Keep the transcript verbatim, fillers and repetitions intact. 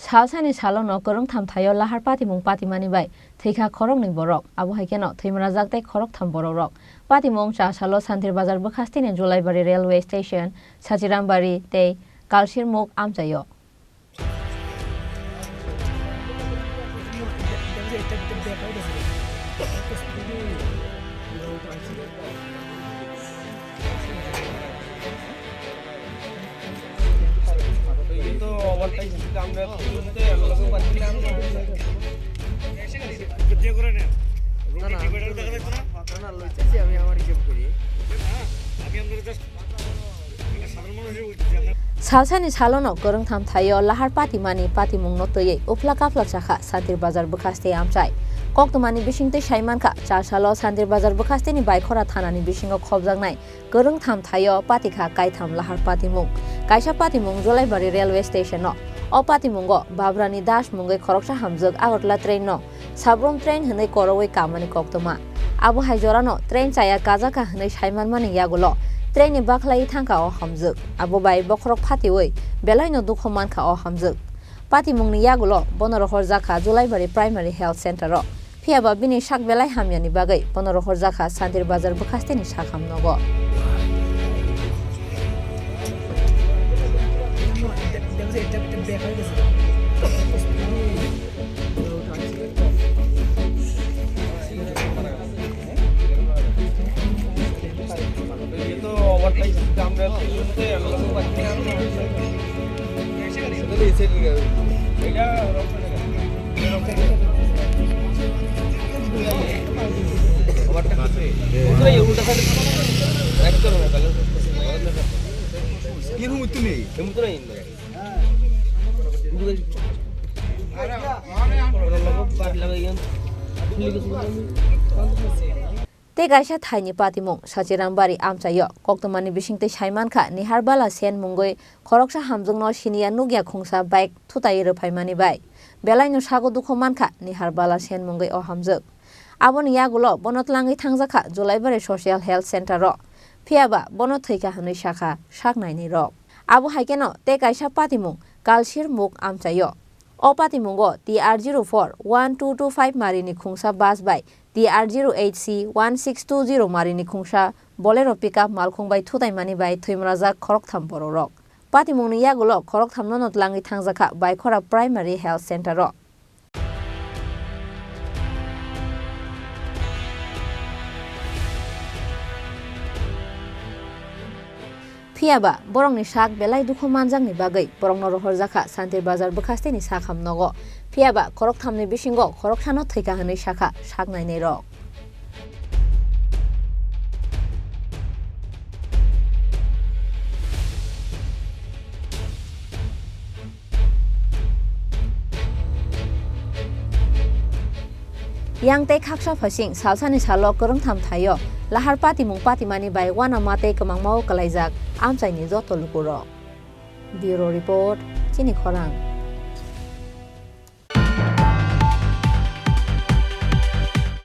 Salsani salono kwrwngtham thaio lahar patimung patimani bai thwikha khoroknwi borok, abo hai kheno thwimrajak tei khoroktham borokrok. Patimung cha salo Santir Bazar bwkhasteni Julaibari Railway Station, Sachirambari tei Kalsirmuk amchaio. Salsani salono kwrwngtham thaio lahar patimani patimungno twiwi uphla kaphla chakha Santir Bazar bwkhaste amchai. Koktwmani bisingtwi saimankha, cha salo Santir Bazar bwkhasteni Baikhora thanani bisingo khopjaknai kwrwngtham thaio patikha kaitham lahar patimung. Kaisa patimung Jolaibari Railway Station-o. O patimungo Babrani Das mungwi khoroksa hamjwk Agartala train-no Sabrum train hwnwi korogwi kamani koktwma. Abo hai jorano train chaya kajakha hwnwi saimanmani yagulo train-ni bakhlaiwi thangkha o hamjwk. Abo bai bokhorok phatiwi belaino dukhu mankha o hamjwk. Patimungni yagulo bono rohorjakha Julaibari Primary Health Center-o. Phiyaba bini sak belai hamyani bagwi bono rohorjakha Santir Bazar bwkhasteni sakham nogo. Tei kaisa thaini patimung Sachirambari amchaio koktwmani bisingtwi saimankha Nihar Bala Sen mungwi khoroksa hamjwkno siniya nukya khungsa bike thutaiwi rwphaimani bai. Belaino sago dukhu mankha Nihar Bala Sen mungwi o hamjwk. Aboni yagulo bono tlangwi thangjakha Julaibari Social Health Center-o. Phiyaba bono thwikha hwnwi sakha sak nainwirok. Abo hai kheno tei kaisa patimung Kalsirmuk amchaio. O patimungo T R zero four one two two five marini khungsa bus bai T R zero eight C one six two zero marini khungsa Bolero pickup malkhung bai thutaimani bai thwimrajak khoroktham borokrok. Patimungni yagulo khorokthamno no tlangwi thangjakha Baikhora Primary Health Center-o. Phiyaba borokni sak belai dukhu manjakni bagwi borokno rohorjakha Santir Bazar bwkhasteni sakham nogo. Phiyaba khorokthamni bisingo khoroksano thwikha hwnwi sakha sak nainwirok. Yang tei khaksa phaising salsani salo kwrwngtham thaio lahar patimung patimani bai uanama tei kwmangmao kwlaijak amchaini joto lukurok. Bureau Report, Chini Khorang.